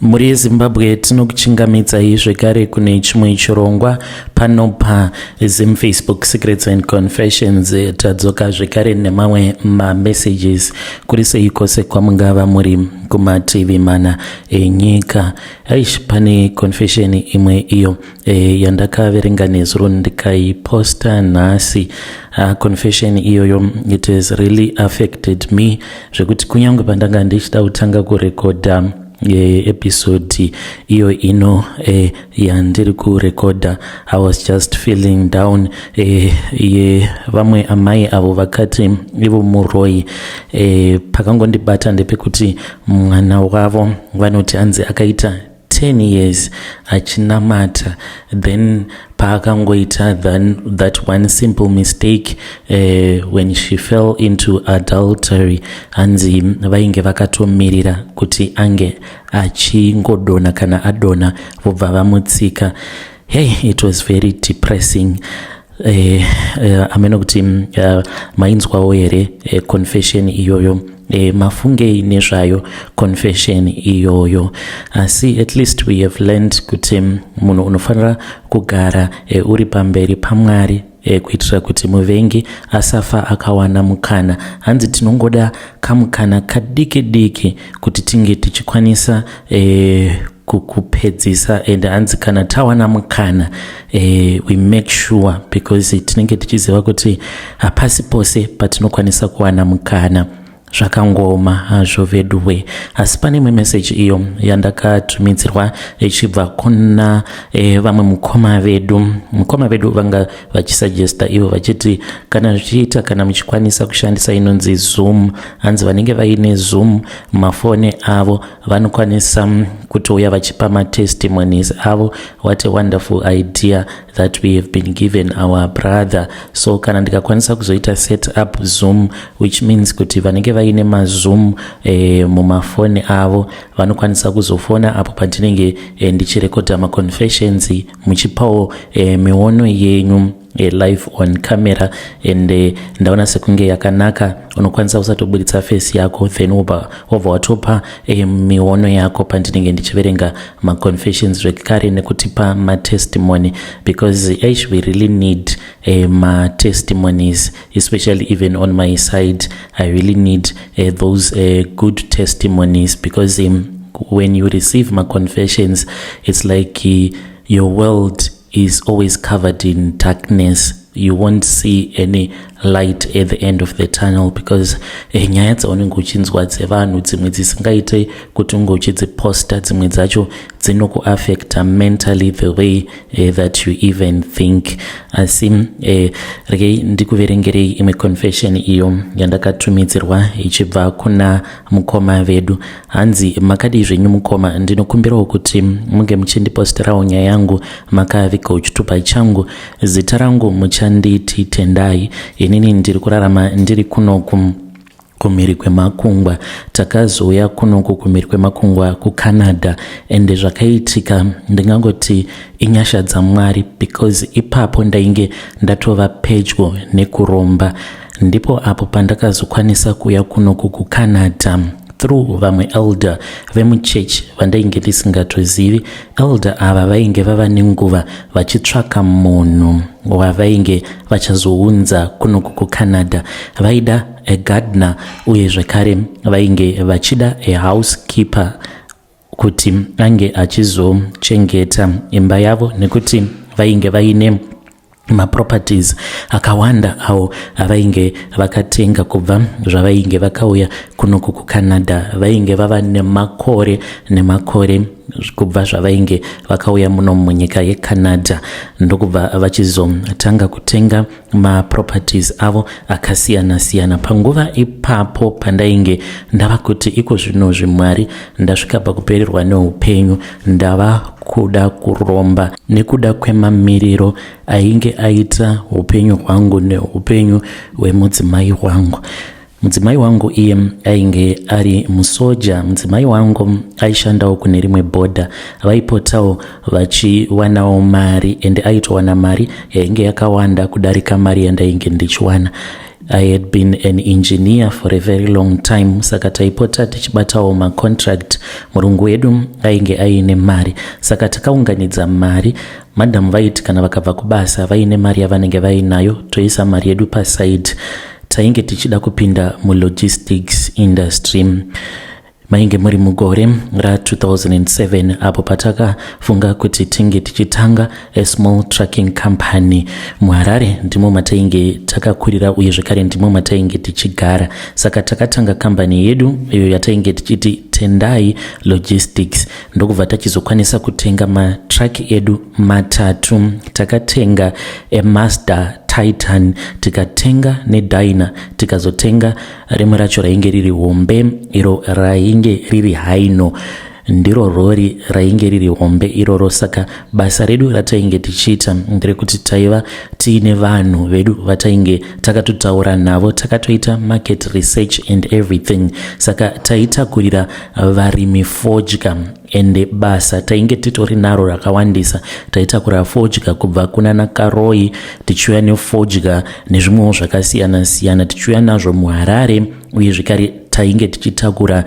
Mhuri yeZimbabwe, tinokuchingamidzai zvekare kune chimwe chirongwa pano paZim Facebook Secrets and Confessions. Tadzoka zvekare nemamwe mamessages. Kuri sei kwose kwamungava muri kumativi mana enyika? Aish, pane confession imwe iyo yandakaverenga nezuro ndikaiposta nhasi. Confession iyoyo, it has really affected me zvekuti kunyange pandanga ndichida kutanga kurekodha episode iyo ino yandiri kurekodha, I was just feeling down. Yevamwe amai avo vakati ivo muroi, pakangondibata ndepekuti mwana wavo vanoti anzi akaita 10 years achinamata, then paakangoita that one simple mistake, when she fell into adultery, hanzi vainge vakatomirira kuti ange achingodona. Kana adona, vobva vamutsika. Hey, it was very depressing. Amene kuti mainzwawo here confession iyoyo? Mafungei nezvayo confession iyoyo? Asi at least we have learned kuti munhu unofanira kugara uri pamberi paMwari kuitira kuti muvengi asafa akawana mukana. Hanzi tinongoda kamukana kadiki diki kuti tinge tichikwanisa kukupedzisa, and hanzi kana tawana mukana, we make sure, because tinenge tichiziva kuti hapasi pose patinokwanisa kuwana mukana. Zvakangoma hazvo veduwe. Asi pane imwe meseji iyo yandakatumidzirwa ichibva kuna vamwe mukoma vedu. Mukoma vedu vanga vachisuggesta ivo vachiti kana zvichiita, kana muchikwanisa kushandisa inonzi Zoom, hanzi vanenge vaine Zoom mumafoni avo vanokwanisa kutouya vachipa matestimonies avo. What a wonderful idea that we have been given, our brother. So kana ndikakwanisa kuzoita set up Zoom, which means kuti vanenge vaine maZoom mumafoni avo vanokwanisa kuzofona apo pandinenge ndichirekodha maconfessions, muchipawo miono yenyu live on camera. And ndaona sekunge yakanaka. Unokwanisa kusatoburitsa face yako, then wobva watopa miono yako pandinenge ndichiverenga maconfessions zvekare nekutipa matestimony, because h we really need matestimonies, especially even on my side. I really need those good testimonies, because when you receive maconfessions, it's like your world is always covered in darkness. You won't see any light at the end of the tunnel, because nyaya dzaunenge uchinzwa dzevanhu, dzimwe dzisingaite kuti unge uchidziposta, dzimwe dzacho dzinokuaffecta mentally, the way that you even think. Asi regei ndikuverengerei imwe confession iyo yandakatumidzirwa ichibva kuna mukoma vedu. Hanzi, "Makadii zvenyu mukoma? Ndinokumbirawo kuti munge muchindiposterawo nyaya yangu makaviga chitupa changu. Zita rangu muchanditi Tendai. Inini ndiri kurarama ndiri kunoku kumhiri kwemakungwa. Takazouya kunoku kumhiri kwemakungwa kuCanada, ende zvakaitika ndingangoti inyasha dzaMwari, because ipapo ndainge ndatova pedyo nekuromba. Ndipo apo pandakazokwanisa kuuya kunoku kuCanada through vamwe elder vemuchechi vandainge ndisingatozivi. Elder ava vainge vava nenguva vachitsvaka munhu wavainge vachazounza kunoku kuCanada. Vaida a gardener, uye zvekare vainge vachida a housekeeper kuti ange achizochengeta imba yavo, nekuti vainge vaine maproperties akawanda awo avainge vakatenga kubva zvavainge vakauya kunoku kuCanada. Vainge vava nemakore nemakore kubva zvavainge vakauya muno munyika yeCanada, ndokubva vachizotanga kutenga maproperties avo akasiyana-siyana. Panguva ipapo pandainge ndava kuti iko zvino zvimwari, ndasvika pakupererwa neupenyu, ndava kuda kuromba nekuda kwemamiriro ainge aita upenyu hwangu neupenyu hwemudzimai wangu. Mudzimai wangu iye ainge ari musoja. Mudzimai wangu aishandawo kune rimwe bhodha, vaipotawo vachiwanawo mari, ende aitowana mari yainge yakawanda kudarika mari yandainge ndichiwana. I had been an engineer for a very long time, saka taipota tichibatawo macontract. Murungu wedu ainge aine mari, saka takaunganidza mari. Madhamu vaiti kana vakabva kubasa vaine mari yavanenge vainayo, toisa mari yedu paside. Tainge tichida kupinda mulogistics industry. Mainge muri mugore ra2007 apo patakafunga kuti tinge tichitanga a small trucking company muHarare. Ndimo matainge takakurira uye zvekare ndimo matainge tichigara. Saka takatanga kambani yedu iyo yatainge tichiti Tendai Logistics, ndokubva tachizokwanisa kutenga matruck edu matatu. Takatenga eMazda Titan, tikatenga neDyna, tikazotenga rimwe racho rainge riri hombe, iro rainge riri Hino. Ndiro rori rainge riri hombe iroro. Saka basa redu ratainge tichiita nderekuti taiva tiine vanhu vedu vatainge takatotaura navo, takatoita market research and everything. Saka taitakurira varimi fodya, ende basa tainge titori naro rakawandisa. Taitakura fodya kubva kuna naKaroi, tichiuya nefodya nezvimwewo zvakasiyana siyana, tichiuya nazvo muHarare. Uye zvekare tainge tichitakura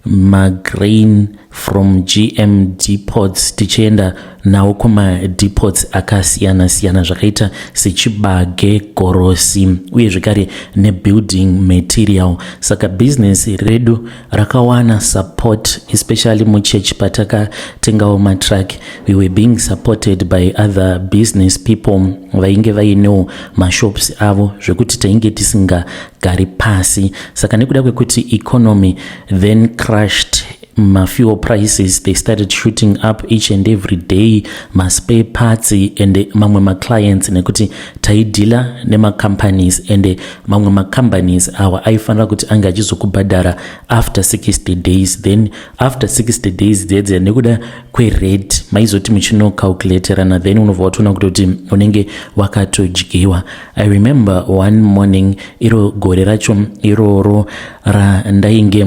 magrain from GM depots, tichienda nawo kumadepots akasiyana siyana, zvakaita sechibage, gorosi uye zvekare nebuilding material. Saka bhizinesi redu rakawana support, especially muchechi. Patakatengawo matruck, we were being supported by other business people vainge vainewo mashops avo, zvekuti tainge tisingagari pasi. Saka nekuda kwekuti economy then crashed, mafuel prices, they started shooting up each and every day, maspare parts and mamwe maclients, nekuti taidhila nemacompanies, and mamwe macompanies awa aifanira kuti ange achizokubhadhara after 60 days. Then after 60 days dzedze, nekuda kwerate, maizoti muchinocalculaterana, then unobva watoona kutoti unenge wakatodyiwa. I remember one morning, iro gore racho iroro randainge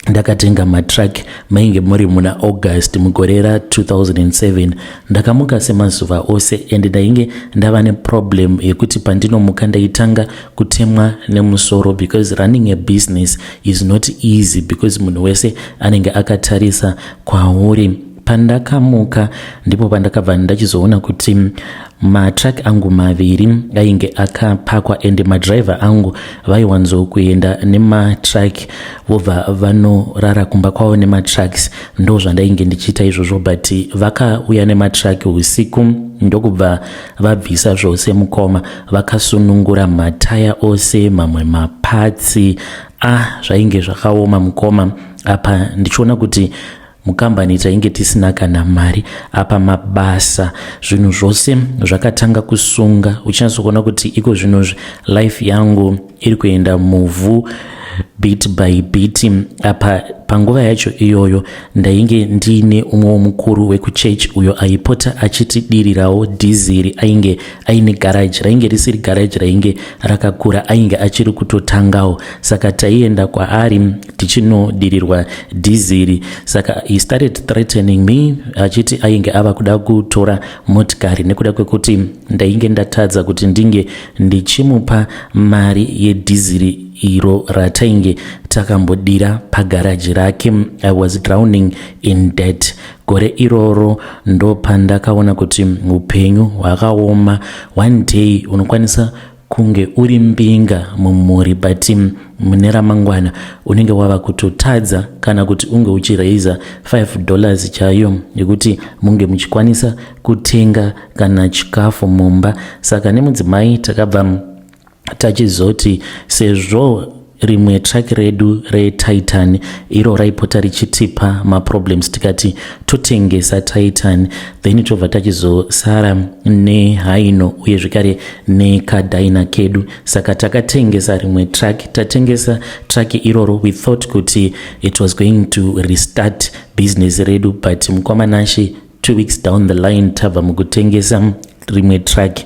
ndakatenga matruck, mainge muri muna August mugore ra2007. Ndakamuka semazuva ose, and ndainge ndava neproblem yekuti pandinomuka ndaitanga kutemwa nemusoro, because running a business is not easy, because munhu wese anenge akatarisa kwauri. Pandakamuka ndipo pandakabva ndachizoona kuti matruck angu maviri ainge akapakwa, ende madhiraivha angu vaiwanzokuenda nematruck, vobva vanorara kumba kwavo nematrucks. Ndo zvandainge ndichiita izvozvo, but vakauya nematruck usiku, ndokubva vabvisa zvose, mukoma. Vakasunungura mataya ose, mamwe maparts. Ah, zvainge zvakaoma, mukoma. Apa ndichiona kuti mukambani tainge tisina kana mari, apa mabasa, zvinhu zvose zvakatanga kusunga. Uchinyatsokuona kuti iko zvinozvi life yangu iri kuenda muvhu bit by bit. Apa panguva yacho iyoyo ndainge ndiine umwe mukuru wekuchechi uyo aipota achitidirirawo dhiziri. Ainge aine garaji, rainge risiri garaji rainge rakakura, ainge achiri kutotangawo. Saka taienda kwaari tichinodirirwa dhiziri. Saka he started threatening me, achiti ainge ava kuda kutora motikari nekuda kwekuti ndainge ndatadza kuti ndinge ndichimupa mari yedhiziri iro ratainge takambodira pagaraji rake. I was drowning in debt. Gore iroro ndo pandakaona kuti upenyu hwakaoma. One day unokwanisa kunge uri mbinga mumhuri, but mune ramangwana unenge wava kutotadza kana kuti unge uchiraisa $5 chaiyo yekuti munge muchikwanisa kutenga kana chikafu mumba. Saka nemudzimai takabva tachizoti, sezvo rimwe truck redu reTitan iro raipota richitipa maproblems, tikati totengesa Titan, then tobva tachizosara neHino uye zvekare nekaDyna kedu. Saka takatengesa rimwe truck. Tatengesa truck iroro, we thought kuti it was going to restart business redu, but mukwamanashi, 2 weeks down the line, tabva mukutengesa rimwe truck,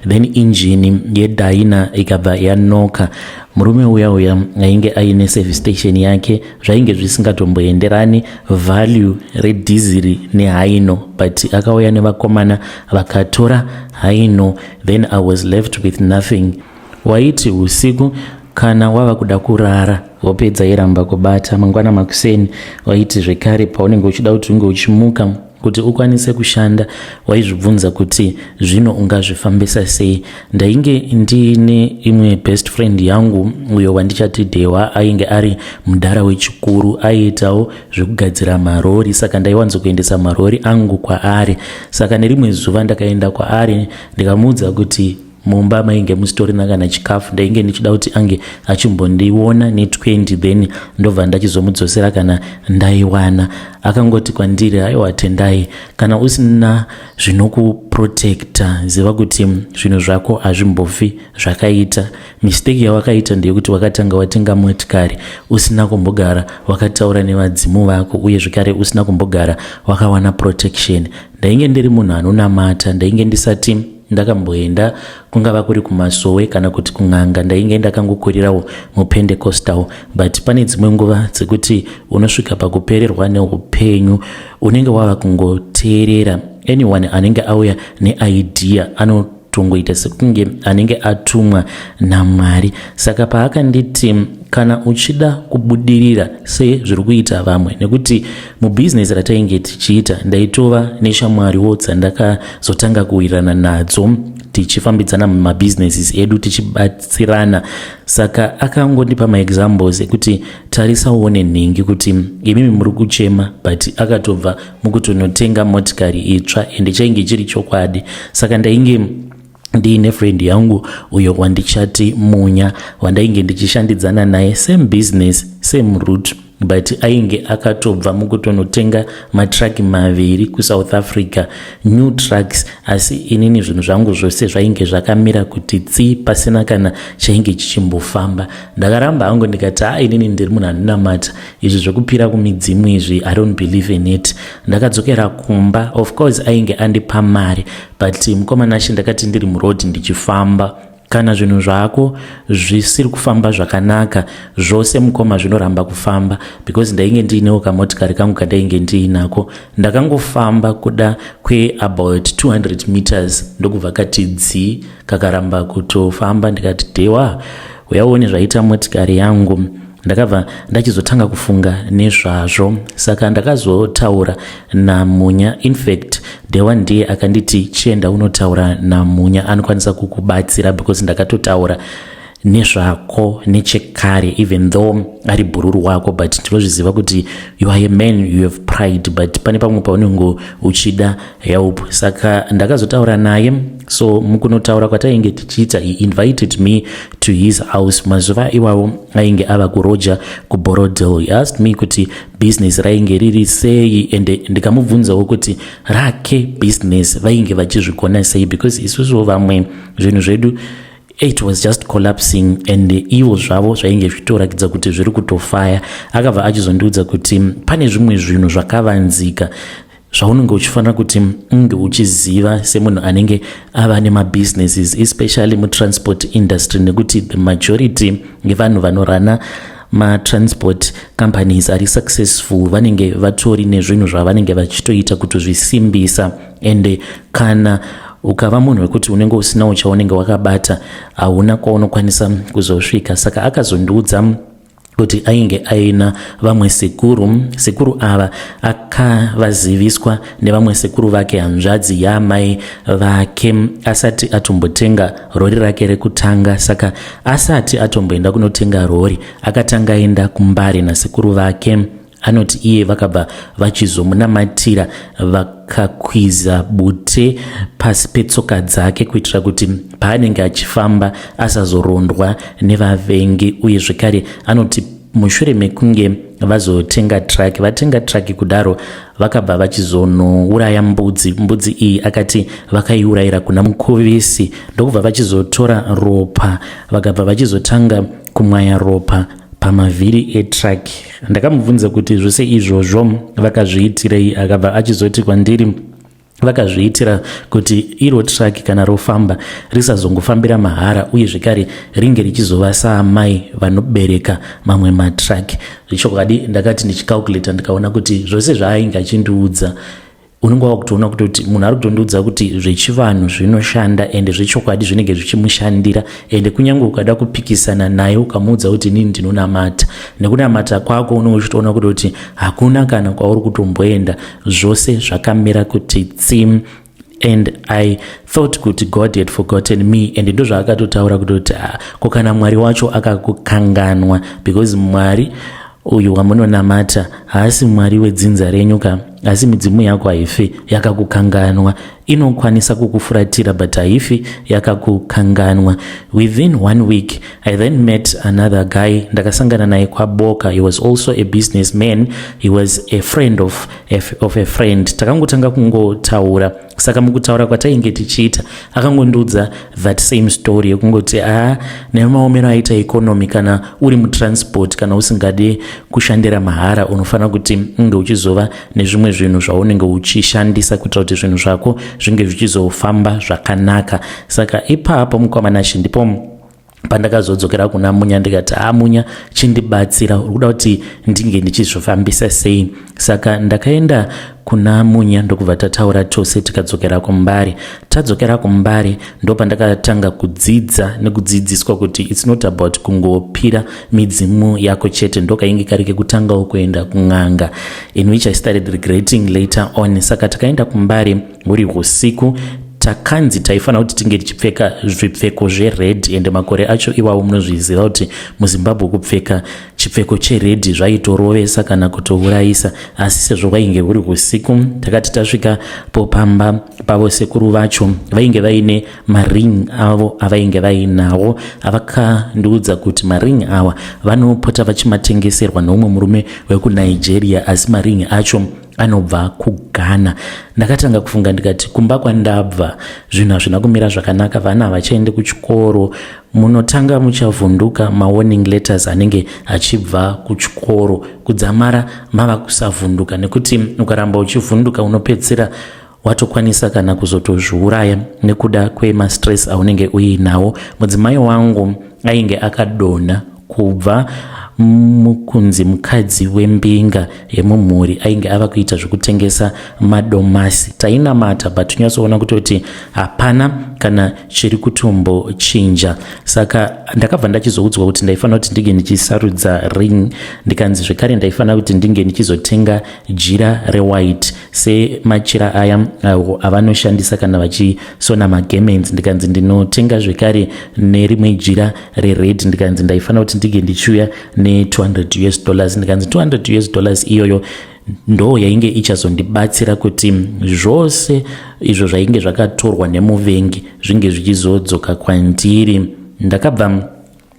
then injini yeDyna ikabva yanoka. Murume uya uya ainge aine service station yake, zvainge zvisingatomboenderani value redhiziri neHino, but akauya nevakomana vakatora Hino. Then I was left with nothing. Waiti usiku kana wava kuda kurara, hope dzairamba kubata. Mangwana makuseni waiti zvekare paunenge uchida kuti unge uchimuka kuti ukwanise kushanda, waizvibvunza kuti zvino ungazvifambisa sei. Ndainge ndiine imwe best friend yangu, uyo wandichati Dhewa. Ainge ari mudhara wechikuru, aiitawo zvekugadzira marori, saka ndaiwanzokuendesa marori angu kwaari. Saka nerimwe zuva ndakaenda kwaari, ndikamuudza kuti mumba mainge musitorina kana chikafu. Ndainge ndichida kuti ange achimbondiona ne20, then ndobva ndachizomudzosera kana ndaiwana. Akangoti kwandiri, "Aiwa Tendai, kana usina zvinokuprotecta, ziva kuti zvinhu zvako hazvimbofi zvakaita. Mistake yawakaita ndeyekuti wakatanga watenga motikari usina kumbogara wakataura nevadzimu vako, uye zvekare usina kumbogara wakawana protection." Ndainge ndiri munhu anonamata. Ndainge ndisati ndakamboenda kungava kuri kumasowe kana kuti kun'anga. Ndainge ndakangokurirawo muPentecostal, but pane dzimwe nguva dzekuti unosvika pakupererwa neupenyu, unenge wava kungoteerera anyone anenge auya neidea, anotongoita sekunge anenge atumwa naMwari. Saka paakanditi kana uchida kubudirira sezviri kuita vamwe, nekuti mubhizinesi ratainge tichiita ndaitova neshamwariwo dzandakazotanga kuwirirana nadzo, tichifambidzana mumabhizinesis edu, tichibatsirana. Saka akangondipa maexamples ekuti tarisa uone nhingi, kuti imimi muri kuchema, but akatobva mukutonotenga motikari itsva, ende chainge chiri chokwadi. Saka ndainge ndiine friend yangu, uyo wandichati Munya, wandainge ndichishandidzana naye, same business, same route, but ainge akatobva mukutonotenga matraki maviri kuSouth Africa, new trucks, asi inini zvinhu zvangu zvose zvainge zvakamira kuti tsi, pasina kana chainge chichimbofamba. Ndakaramba hangu, ndikati, "Ha, inini ndiri munhu anonamata. Izvi zvekupira kumidzimu izvi, I don't believe in it." Ndakadzokera kumba. Of course ainge andipa mari, but mukomana ashe, ndakati ndiri murodhi ndichifamba, kana zvinhu zvako zvisiri kufamba zvakanaka, zvose mukoma zvinoramba kufamba, because ndainge ndiinewo kamotikari kangu kandainge ndiinako. Ndakangofamba kuda kweabout 200 meters, ndokubva kati dzi, kakaramba kutofamba. Ndikati, "Dhewa, uyaone zvaita motikari yangu." Ndakabva ndachizotanga kufunga nezvazvo. Saka ndakazotaura naMunya. In fact, Dhewa ndiye akanditi, "Chienda unotaura naMunya, anokwanisa kukubatsira, because ndakatotaura nezvako nechekare. Even though ari bhururu wako, but ndinozviziva kuti you are a man, you have pride, but pane pamwe paunenge uchida help." Saka ndakazotaura naye. So mukunotaura kwatainge tichiita, he invited me to his house. Mazuva iwawo ainge ava kuroja kuBorrowdale. He asked me kuti business rainge riri sei, ende ndikamubvunzawo kuti rake business vainge vachizvigona sei, because isusuwo vamwe zvinhu zvedu, it was just collapsing, and ivo zvavo zvainge zvichitoratidza kuti zviri kutofaya. Akabva achizondiudza kuti pane zvimwe zvinhu zvakavanzika zvaunenge uchifanira kuti unge uchiziva semunhu anenge ava nemabusinesses, especially mutransport industry, nekuti the majority yevanhu vanorana matransport companies ari successful vanenge vatori nezvinhu zvavanenge vachitoita kutozvisimbisa, ende kana ukava munhu wekuti unenge usinawo chaunenge wakabata, hauna kwaunokwanisa kuzosvika. Saka akazondiudza kuti ainge aina vamwe sekuru. Sekuru ava akavaziviswa nevamwe sekuru vake, hanzvadzi yaamai vake, asati atombotenga rori rake rekutanga. Saka asati atomboenda kunotenga rori, akatanga aenda kuMbare nasekuru vake. Anoti iye vakabva vachizomunamatira, vakakwiza bute pasi petsoka dzake kuitira kuti paanenge achifamba asazorondwa nevavengi. Uye zvekare anoti mushure mekunge vazotenga truck, vatenga truck kudaro, vakabva vachizonouraya mbudzi. Mbudzi iyi akati vakaiurayira kuna Mukuvisi, ndokubva vachizotora ropa, vakabva vachizotanga kumwaya ropa pamavhiri etruck. Ndakamubvunza kuti zvose izvozvo vakazviitirei. Akabva achizoti kwandiri vakazviitira kuti iro truck kana rofamba risazongofambira mahara, uye zvekare ringe richizova saamai vanobereka mamwe matruck. Zvechokwadi ndakati ndichicalculata, ndikaona kuti zvose zvaainge achindiudza Unenge wakutoona kutoti munhu ari kutondiudza kuti zvechivanhu zvinoshanda, ende zvechokwadi zvinenge zvichimushandira. Ende kunyange ukada kupikisana naye, ukamuudza kuti inini ndinonamata, nekunamata kwako unenge uchitoona kutoti hakuna kana kwauri kutomboenda, zvose zvakamira kuti tsim. And I thought kuti God had forgotten me, and ndo zvaakatotaura kutoti, ah, ko kana Mwari wacho akakukanganwa? Because Mwari uyu wamunonamata haasi Mwari wedzinza renyu ka, asi midzimu yako haifi yakakukanganwa. Inokwanisa kukufuratira, but haifi yakakukanganwa. Within one week I then met another guy. Ndakasangana naye kwaBoka. He was also a businessman. He was a friend of a friend. Takangotanga kungotaura. Saka mukutaura kwatainge tichiita, akangondiudza that same story yekungoti, a, nemaomero aita economy, kana uri mutransport, kana usingadi kushandira mahara, unofanira kuti unge uchizova nezvimwe zvinhu zvaunenge uchishandisa kuitira kuti zvinhu zvako zvinge zvichizofamba zvakanaka. Saka ipapo, mukoma Nashe, ndipo pandakazodzokera kuna Munya, ndikati, "A, Munya, chindibatsira, uri kuda kuti ndinge ndichizvofambisa sei?" Saka ndakaenda kuna Munya, ndokubva tataura tose, tikadzokera kuMbare. Tadzokera kuMbare, ndo pandakatanga kudzidza nekudzidziswa kuti it's not about kungopira midzimu yako chete. Ndokainge kari kekutangawo kuenda kun'anga, in which I started regretting later on. Saka takaenda kuMbare huri usiku. Takanzi taifanira kuti tinge tichipfeka zvipfeko zvered, ende makore acho iwawo munozviziva kuti muZimbabwe kupfeka chipfeko chered zvaitorovesa kana kutourayisa. Asi sezvo kwainge huri usiku, takati tasvika po pamba pavo, sekuru vacho vainge vaine maring avo avainge vainawo, avakandiudza kuti maring awa vanopota vachimatengeserwa neumwe murume wekuNigeria, asi maring acho anobva kuGhana. Ndakatanga kufunga, ndikati, kumba kwandabva zvinhu hazvina kumira zvakanaka, vana havachaendi kuchikoro. Munotanga muchavhunduka mawarning letters anenge achibva kuchikoro, kudzamara mava kusavhunduka, nekuti ukaramba uchivhunduka unopedzisira watokwanisa kana kuzotozviuraya nekuda kwemastress aunenge uinawo. Mudzimai wangu ainge akadonha kubva mukunzi mukadzi wembinga yemumhuri, ainge ava kuita zvekutengesa madomasi. Tainamata, but tinyatsoona kutoti hapana kana chiri kutombochinja. Saka ndakabva ndachizoudzwa kuti ndaifanira kuti ndinge ndichisarudza ring, ndikanzi zvekare ndaifanira kuti ndinge ndichizotenga jira rewhite semachira aya avanoshandisa kana vachisona magarments, ndikanzi ndinotenga zvekare nerimwe jira rered, ndikanzi ndaifanira kuti ndinge ndichiuya ne200 US dollars, ndikanzi 200 US dollars iyoyo ndo yainge ichazondibatsira kuti zvose izvo zvainge zvakatorwa nemuvengi zvinge zvichizodzoka kwandiri. Ndakabva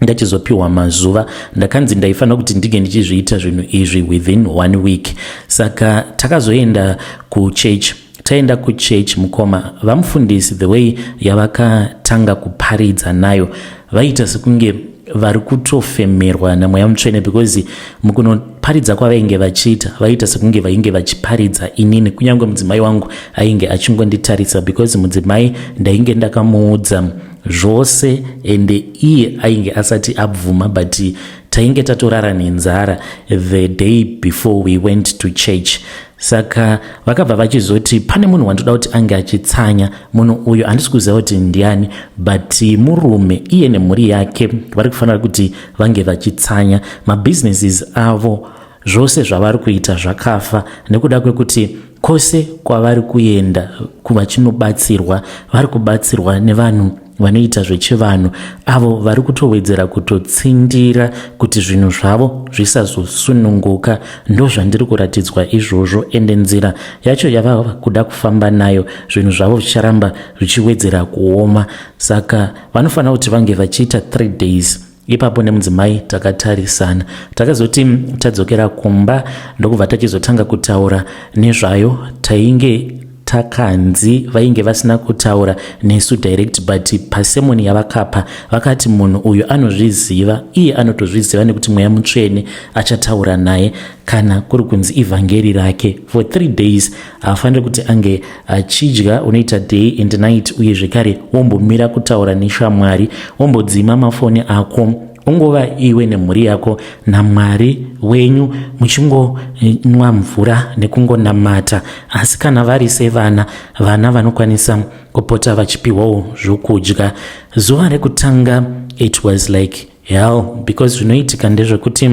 ndachizopiwa mazuva. Ndakanzi ndaifanira kuti ndinge ndichizviita zvinhu izvi within one week. Saka takazoenda kuchurch. Taenda kuchurch, mukoma, vamufundisi, the way yavakatanga kuparidza nayo, vaita sekunge vari kutofemerwa naMweya Mutsvene, because mukunoparidza kwavainge vachiita, vaita sekunge vainge vachiparidza inini, kunyange mudzimai wangu ainge achingonditarisa, because mudzimai ndainge ndakamuudza zvose, ende iye ainge asati abvuma, but tainge tatorara nenzara the day before we went to church. Saka vakabva vachizoti, "Pane munhu wandoda kuti ange achitsanya. Munhu uyu handisi kuziva kuti ndiani, but murume, iye nemhuri yake vari kufanira kuti vange vachitsanya. Mabusinesses avo, zvose zvavari kuita zvakafa nekuda kwekuti kwose kwavari kuenda vachinobatsirwa, vari kubatsirwa nevanhu vanoita zvechivanhu, avo vari kutowedzera kutotsindira kuti zvinhu zvavo zvisazosununguka. Ndo zvandiri kuratidzwa izvozvo, ende nzira yacho yavava kuda kufamba nayo, zvinhu zvavo zvicharamba zvichiwedzera kuoma. Saka vanofanira kuti vange vachiita 3 days." Ipapo nemudzimai takatarisana. Takazoti tadzokera kumba, ndokubva tachizotanga kutaura nezvayo. Tainge takanzi vainge vasina kutaura nesu direct, but pasermon yavakapa vakati munhu uyu anozviziva, iye anotozviziva, nekuti Mweya Mutsvene achataura naye. Kana kuri kunzi ivhangeri rake, for 3 days haafaniri kuti ange achidya. Unoita day and night, uye zvekare wombomira kutaura neshamwari, wombodzima mafoni ako. Ungova iwe nemhuri yako naMwari wenyu muchingonwa mvura nekungonamata. Asi kana vari sevana, vana vanokwanisa kupota vachipiwawo zvokudya. Zuva rekutanga it was like hell, because zvinoitika ndezvekuti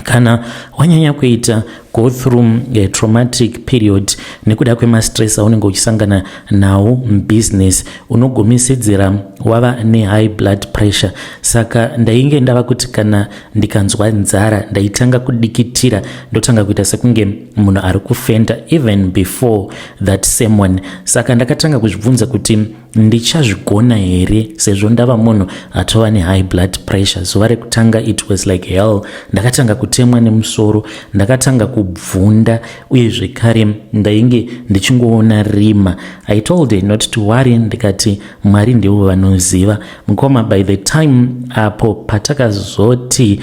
kana wanyanya kuita go through a traumatic period nekuda kwemastress aunenge uchisangana nawo mubusiness, unogumisidzira wava nehigh blood pressure. Saka ndainge ndava kuti kana ndikanzwa nzara, ndaitanga kudikitira, ndotanga kuita sekunge munhu ari kufenda even before that sermon. Saka ndakatanga kuzvibvunza kuti ndichazvigona here sezvo ndava munhu atova nehigh blood pressure. Zuva rekutanga it was like hell. Ndakatanga kutemwa nemusoro, ndakatanga kubvunda, uye zvekare ndainge ndichingoona rima. I told her not to worry, ndikati Mwari ndivo vanoziva. Mukoma, by the time apo patakazoti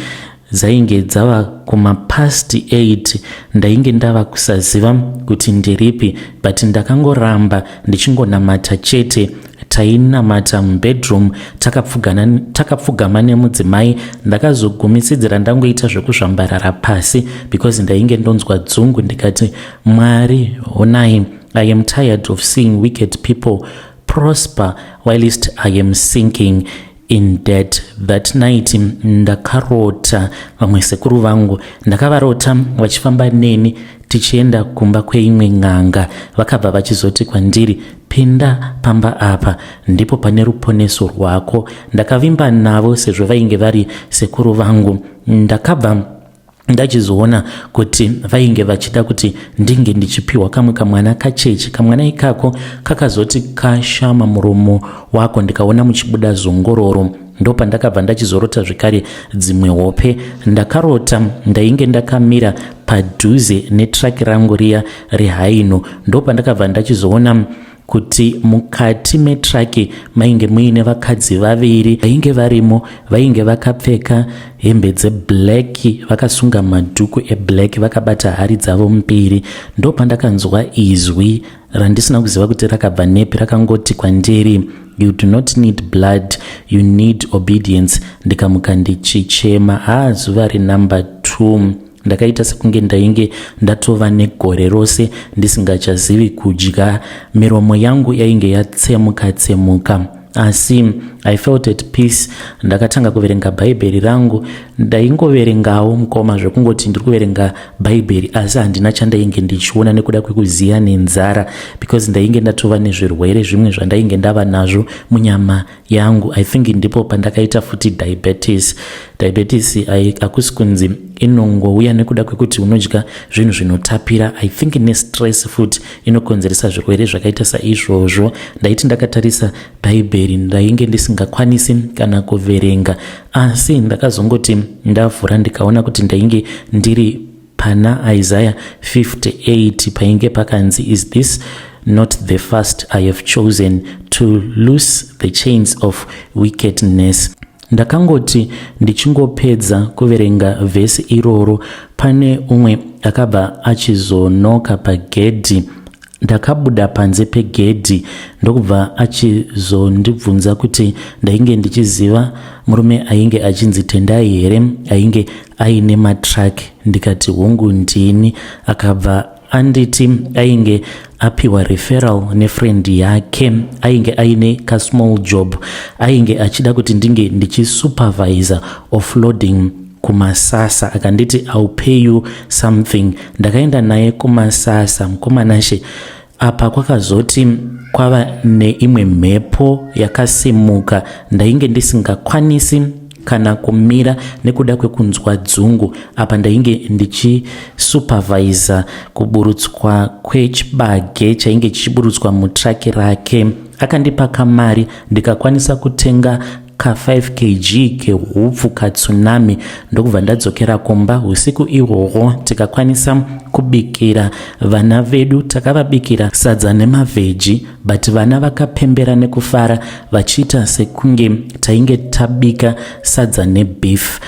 dzainge dzava kumapast 8, ndainge ndava kusaziva kuti ndiripi, but ndakangoramba ndichingonamata chete. Tainamata mubedroom takapfugama nemudzimai. Ndakazogumisidzira ndangoita zvekuzvambarara pasi because ndainge ndonzwa dzungu. Ndikati, "Mwari, honai, I am tired of seeing wicked people prosper whilst I am sinking in debt." That night ndakarota vamwe sekuru vangu. Ndakavarota vachifamba neni tichienda kumba kweimwe n'anga. Vakabva vachizoti kwandiri, "Pinda pamba apa, ndipo pane ruponeso rwako." Ndakavimba navo sezvo vainge vari sekuru vangu. Ndakabva ndachizoona kuti vainge vachida kuti ndinge ndichipiwa kamwe kamwana kacheche. Kamwana ikako kakazoti kashama muromo wako, ndikaona muchibuda zongororo. Ndopandakabva ndachizorota zvekare dzimwe hope. Ndakarota ndainge ndakamira padhuze netraki rangu riya reHino. Ndopandakabva ndachizoona kuti mukati metraki mainge muine vakadzi vaviri vainge varimo. Vainge vakapfeka hembe dzeblack, vakasunga madhuku eblack, vakabata hari dzavo mbiri. Ndopandakanzwa izwi randisina kuziva kuti rakabva nepi, rakangoti kwandiri, "You do not need blood, you need obedience." Ndikamuka ndichichema. Haa, zuva renumber 2 ndakaita sekunge ndainge ndatova negore rose ndisingachazivi kudya. Miromo yangu yainge yatsemuka tsemuka, asi I felt at peace. Ndakatanga kuverenga Bhaibheri rangu. Ndaingoverengawo, mukoma, zvekungoti ndiri kuverenga Bhaibheri, asi handina chandainge ndichiona nekuda kwekuziya nenzara, because ndainge ndatova nezvirwere zvimwe zvandainge ndava nazvo munyama yangu. I think ndipo pandakaita futi diabetes. Diabetes hakusi kunzi inongouya nekuda kwekuti unodya zvinhu zvinotapira. I think nestress futi inokonzeresa zvirwere zvakaita saizvozvo. Ndaiti ndakatarisa Bhaibheri, ndainge ndisingakwanisi kana kuverenga, asi ndakazongoti ndavhura, ndikaona kuti ndainge ndiri pana Isaiah 58, painge pakanzi, "Is this not the fast I have chosen, to loose the chains of wickedness?" Ndakangoti ndichingopedza kuverenga vhesi iroro, pane umwe akabva achizonoka pagedhi. Ndakabuda panze pegedhi, ndokubva achizondibvunza kuti ndainge ndichiziva murume ainge achinzi Tendai here, ainge aine matraki. Ndikati, "Hungu, ndini." Akabva anditi ainge apiwa referral nefriend yake, ainge aine kasmall job, ainge achida kuti ndinge ndichisupervisa offloading kuMasasa. Akanditi, "I'll pay you something." Ndakaenda naye kuMasasa. Mukomanashe, apa kwakazoti kwava neimwe mhepo yakasimuka. Ndainge ndisingakwanisi kana kumira nekuda kwekunzwa dzungu. Apa ndainge ndichisupervisa kuburutswa kwechibage chainge chichiburutswa mutraki rake. Akandipa kamari, ndikakwanisa kutenga ka5 kg kehupfu kaTsunami, ndokubva ndadzokera kumba usiku ihwohwo. Tikakwanisa kubikira vana vedu. Takavabikira sadza nemavheji, but vana vakapembera nekufara vachiita sekunge tainge tabika sadza nebeef.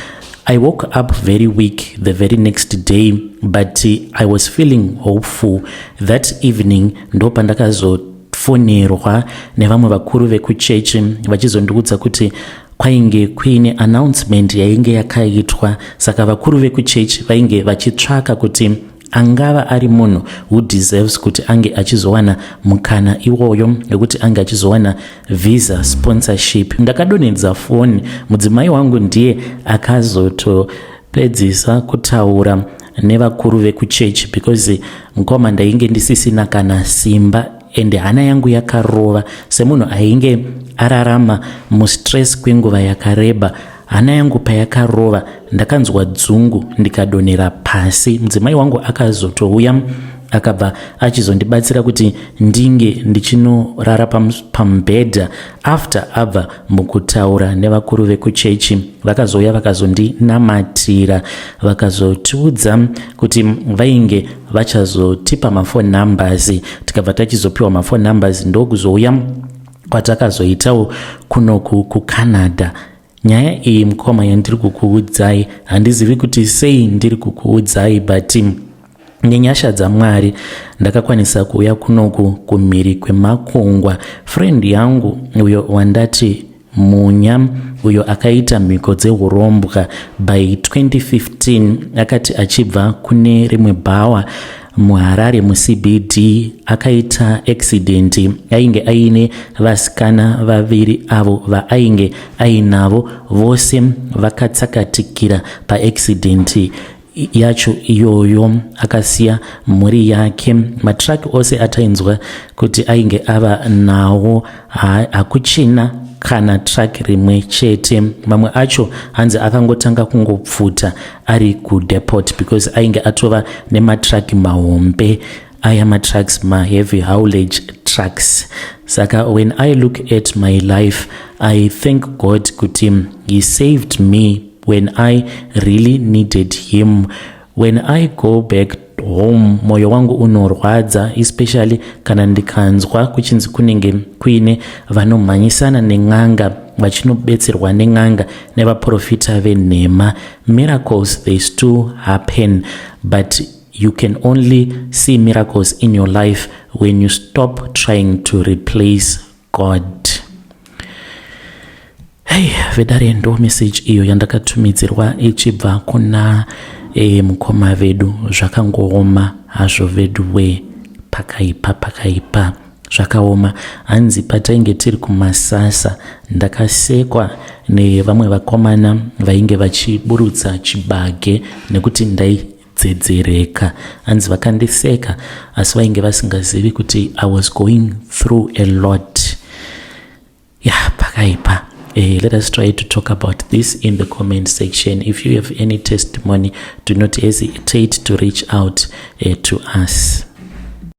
I woke up very weak the very next day, but I was feeling hopeful. That evening ndopandakazofonerwa nevamwe vakuru vekuchechi vachizondiudza kuti Kwainge kuine announcement yainge yakaitwa, saka vakuru vekuchechi vainge vachitsvaka kuti angava ari munhu who deserves kuti ange achizowana mukana iwoyo wekuti ange achizowana visa sponsorship. Ndakadonhedza foni. Mudzimai wangu ndiye akazotopedzisa kutaura nevakuru vekuchechi because, mukoma, ndainge ndisisina kana simba ende hana yangu yakarova semunhu ainge ararama mustress kwenguva yakareba. Hana yangu payakarova, ndakanzwa dzungu, ndikadonhera pasi. Mudzimai wangu akazotouya, akabva achizondibatsira kuti ndinge ndichinorara pamubhedha after abva mukutaura nevakuru vekuchechi. Vakazouya, vakazondinamatira, vakazotiudza kuti vainge vachazotipa maphone numbers. Tikabva tachizopiwa maphone numbers, ndokuzouya kwatakazoitawo kunoku kuCanada. Nyaya iyi, mukoma, yandiri kukuudzai, handizivi kuti sei ndiri kukuudzai, but nenyasha dzaMwari ndakakwanisa kuuya kunoku kumhiri kwemakungwa. Friend yangu uyo wandati Munya, uyo akaita mhiko dzeurombwa by 2015, akati achibva kune rimwe bhawa muHarare muCBD akaita accident. Ainge aine vasikana vaviri avo vaainge ainavo, vose vakatsakatikira paaccident yacho iyoyo. Akasiya mhuri yake. Matruck ose atainzwa kuti ainge ava nawo, hakuchina kana truck rimwe chete. Mamwe acho hanzi akangotanga kungopfuta ari kudepot because ainge atova nematruck mahombe aya, matrucks, maheavy haulage trucks. Saka when I look at my life, I thank God kuti He saved me when I really needed Him. When I go back home, mwoyo wangu unorwadza, especially kana ndikanzwa kuchinzi kunenge kuine vanomhanyisana nen'anga, vachinobetserwa nen'anga nevaprofita venhema. Miracles, they still happen, but you can only see miracles in your life when you stop trying to replace God. Hei, vedare, ndo message iyo yandakatumidzirwa ichibva kuna mukoma vedu. Zvakangooma hazvo vedu we, pakaipa, pakaipa, zvakaoma. Hanzi patainge tiri kumasasa, ndakasekwa nevamwe vakomana vainge vachiburutsa chibage nekuti ndaidzedzereka. Hanzi vakandiseka, asi vainge vasingazivi kuti I was going through a lot. Ya, yeah, pakaipa. Let us try to talk about this in the comment section. If you have any testimony, do not hesitate to reach out to us.